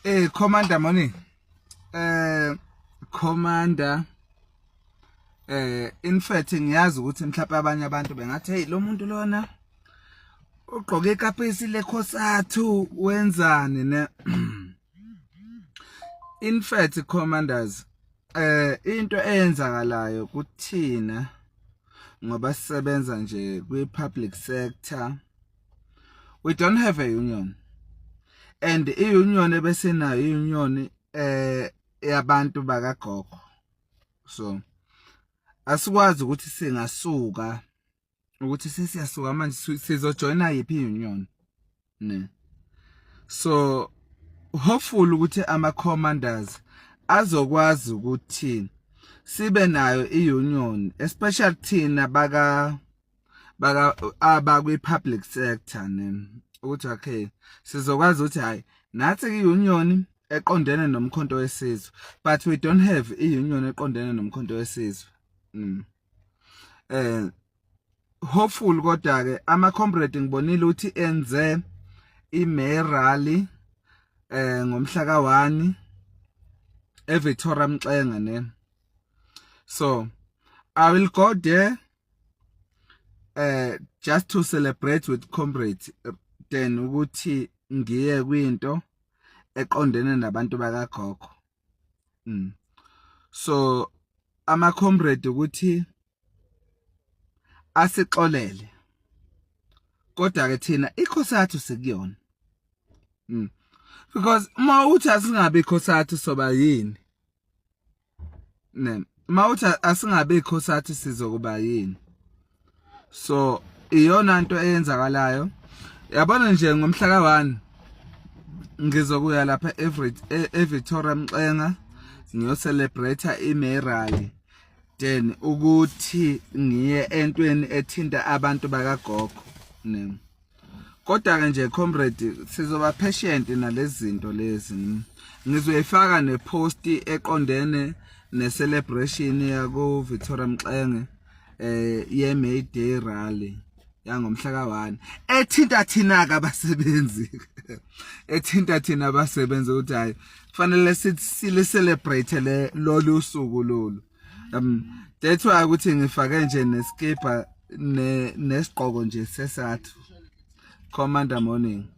Commander, morning. Commander, in fact ngiyazi ukuthi mhlawumbe abanye abantu bengathi, "Hey, lo muntu lona ugqoke ikapisi leCOSATU, wenzani?" Ne, in fact, commanders, into eyenzakalayo kuthina, ngoba sisebenza nje kwi public sector, we don't have a union, and i-union ebesenayo, i-union yabantu bakagogo, so asikwazi ukuthi singasuka, ukuthi sesiyasuka manje, sizojoina yiphi i-union, ne? So hopeful ukuthi ama commanders azokwazi ukuthi sibe nayo i-union, especially thina baka abakwi public sector, ne, ukuthi okay, sizokwazi ukuthi hayi, nathi i-union eqondene noMkhonto weSizwe, but we don't have i-union eqondene noMkhonto weSizwe. Hopeful kodwa ke, ama comrade ngibonile ukuthi enze i-May rally ngomhla ka1 eVictoria Mxenge, ne. So I will go there just to celebrate with comrades then ukuthi ngiye kwinto eqondene nabantu bakagogo. So ama comrade ukuthi asixolele, kodwa ke thina iCOSATU sikuyona, because uma uthi asingabi iCOSATU, soba yini, ne? Uma uthi asingabi iCOSATU, sizokuba yini? So iyona nto eyenzakalayo, yabona nje, ngomhla ka1 ngizokuya lapha every eVictoria Mxenga, ngiyo-celebrate i-May rally, then ukuthi ngiye entweni ethinta abantu bakagogo, ne. Kodwa ke nje, comrade, sizoba patient nalezi zinto lezi. Ngizoyifaka nepost eqondene ne-celebration yako Victoria Mxenge ye May Day rally yangomhla ka1, ethinta thina ke abasebenzi, ethinta thina abasebenzi, ukuthi hayi, kufanele sithi celebrate le lolu suku lolu. That's why ukuthi ngifake nje neskipa ne nesigqoko nje seSATU. Commander, morning.